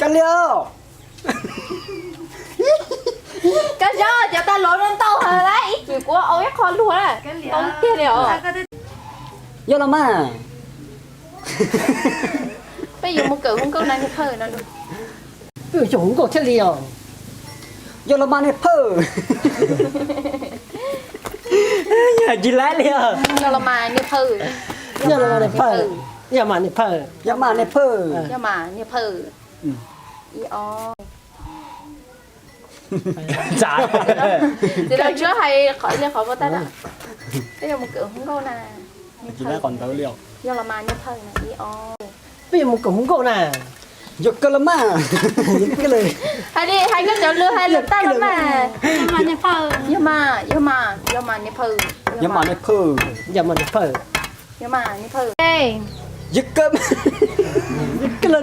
Li os. Koj zov cov tag los no ntau heev lawm, ib chim kuv ua ib qho luag na, ntau tiag li os. Yog los mas. Peb yuav mus kawm hu nkauj na niag phawj no. Peb yuav mus hu nkauj thiaj li os. Yog los mas niag phawj. Tsis laib li os. Yog los mas niag phawj. Yog los mas niag phawj. Yog mas niag phawj. Yog mas niag phawj. Yog mas niag phawj. Ib ob. Tsis tau tsuab hais qhov li qhov ua tag na. Peb yuav mus kawm hu nkauj na. Yog los mas niag phawj na ib ob. Peb yuav mus kawm hu nkauj na. Yog kawg los mas. Hais li hais koj cov lus hais lus tag los mas. Yog mas, yog mas, yog mas niag phawj. Yog mas niag phawj. Yog mas niag phawj. Yog mas niag phawj. Yog kawg. Yog kawg los.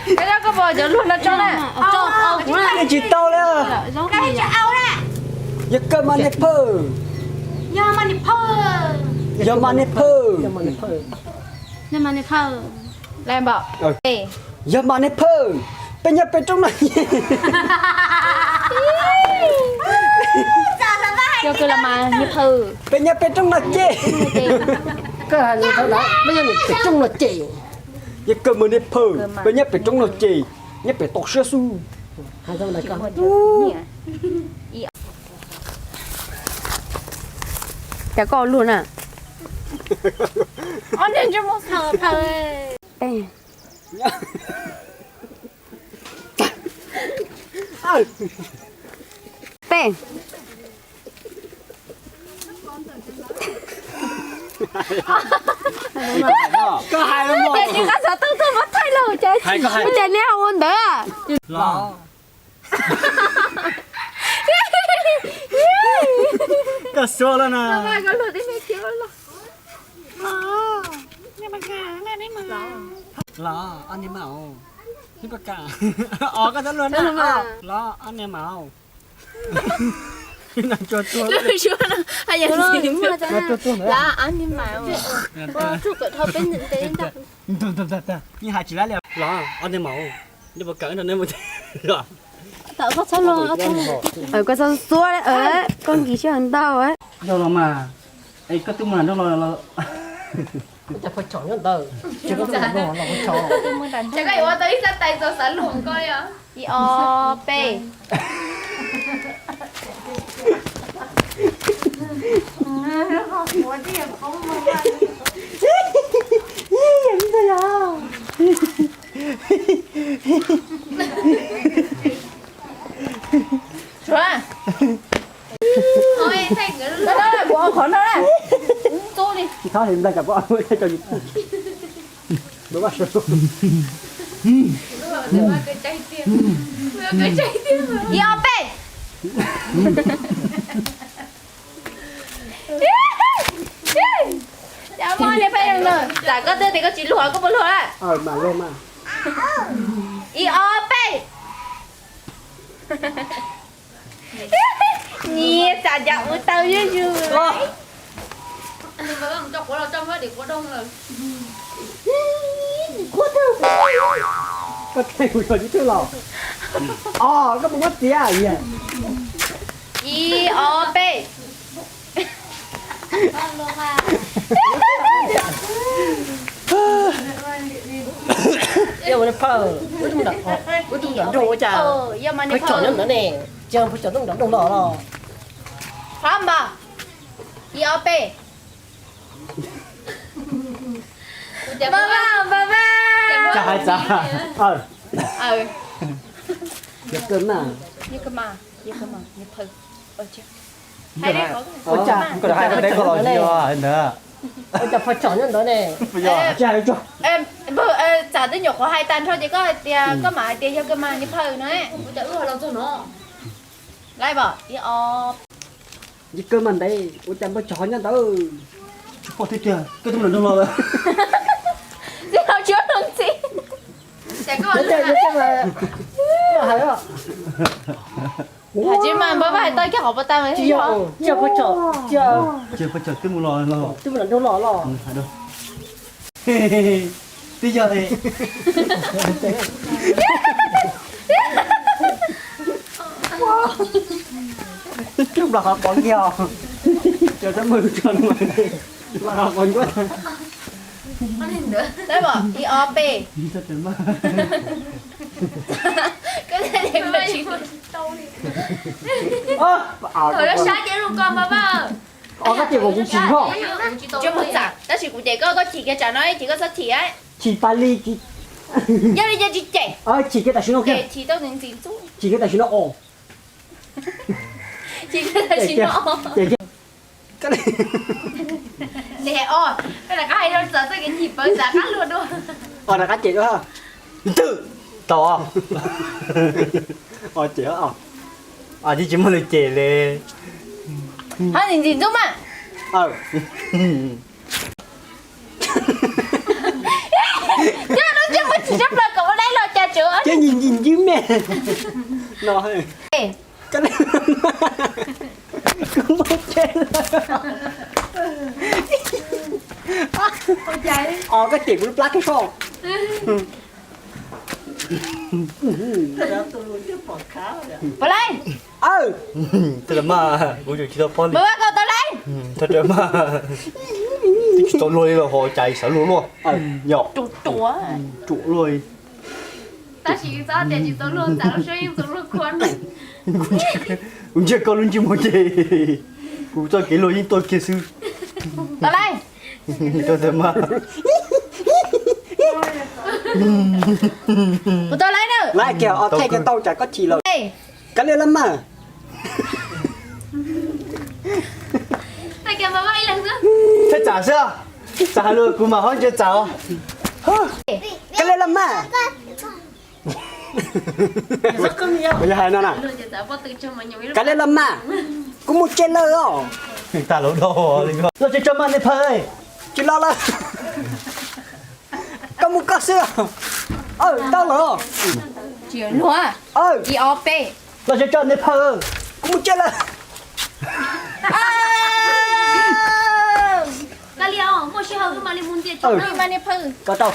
Koj cov koj pom cov luag no tso na. Tsis tau li. Yog kawg mas niag phawj. Yog mas niag phawj. Yog mas niag phawj. Yog mas niag phawj. Yog mas niag phawj. Peb nyob pem roob no. Yog kawg los mas niag phawj. Peb nyob pem roob no ces. Koj hais li ntawd, peb nyob pem roob no ces. Yog kawg mas niag phawj, peb nyob pem roob no ces, nyob pem toj siab xwb. Cas koj ua luag na. Peb. Koj hais tias tsis qab xov tooj tuaj muab thaij los ces, ces neb ua ntawd. Koj suav lawm na. Los, ob niag mas. Os, koj txhob luag na. Los, ob niag mas. Los, ob niag mas. Yeej hais tsis laib li. Los, ob niag mas, nej puas kam nrog neb mus. Koj txhob xuav, koj nkis sij hawm ntau. Yog los mas, es koj twb mus nram nroog los los. Cas phaw tsom nyob ntawd, ces koj twb mus nram nroog los phaw tsom. Ces koj yuav ua tau ib xab tais txaus xav luag koj li os. Ib ob peb. Suav, kuv ua qhov no na. Txhob hais ntag, kom peb ua tso YouTube. Ib ob peb. Cas muaj niag peb, tsam koj twb tias koj tsis luag koj puas luag lawm? Ib ob peb. Nyias tsam cas ua tau zuj zus. Koj thaij kuv tso YouTube los? Os, koj puas muab txiav? Ib ob peb. Yog mas niag phawj, wb twb mus nram, wb twb mus nram nroog ua cas phaw tsom nyob ntawd ne? Tsis yog phaw tsom nyob nram nroog no los? Qhov npog. Ib ob peb. Cas hais txav. Yog kawg mas, yog kawg mas, yog phawj. Ua cas phaw tsom nyob ntawd ne? Tsam twb nyuam qhuav hais tag nrho ces koj hais tias koj mam hais tias yog kawg mas niag phawj no. Ua cas wb hais los txog no. Laib pom ib ob. Yog kawg mas ntev, ua cas npawg tsom nyob ntawd? Tsis pom thiab tiag, koj twb mus nram nroog los lawm. Tsis tau tsis ua ntxiv. Hais tsis mas npawg hais tau kiag qhov puas tau mas. Tsis yog, tsis yog phaw tsom, tsis yog phaw tsom twb mus los los, twb mus nram nroog los los. Twb yog li. Los qhov qhov nkiag. Cov txaj muag tso no. Los qhov qhov nkiag. Ib ob peb. Koj sab ces lus ko mas vaj. Os, koj ces kuv kuv tsis ho. Tsis muaj txam, tab sis kuv ces koj, koj chim kiag tsam no ces koj txhob chim. Chim pas li. Yog li ces tsis cem. Chim kiag tam sim no kiag. Chim tau ntxim ntxim ntxub. Chim kiag tam sim no os. Chim kiag tam sim no. Ces kiag. Niam os, koj rov qab hais rau txawv txoj kev chim pawv txav qab luag dua. Os, rov qab cem dua. Twb tau. Os, cem os. Os, tsis muaj lus cem li. Hab ntxim ntxim ntxub mas. Yog no ntsej muag tsis sab plaws kom ua dab los cas tsuav. Ces ntxim ntxim ntxub me no. Kuv muaj tsev lawm. Os, koj cem kuv lub plab kiag soj. Pov Laib. Aw, tsis tau mas, kuv tsis tau phob li. Mas vaj koj tau lawm. Tsis tau luag li los ho cas xav luag luaj. Yog ruam luaj. Tab sis txhob tias tsis tau luag, txav los seb yeej txaus luag khuab. Kuv ntsia koj lub ntsej muag ces kuv txoj kev luag yeej tuaj kiag xwb. Tau lawm. Tau mas. Kuv tau lawm na. Lawm kiag os, thaij kiag tau tsam koj chim lawm. Kav liam los mas. Thaij tsam xwb, tsam hais lus kuv mam ho ntsia tsam os. Kav liam los mas. Kuv yog hais no na. Kav liam los mas. Kuv mus tsev lawm os. Los tsev tso mas niag phaw. Tsis los lawm. Koj mus koj xwb. Aw, tau lawm. Ib ob peb. Los tsev tso niag phaw. Kuv mus tsev lawm. Koj tau.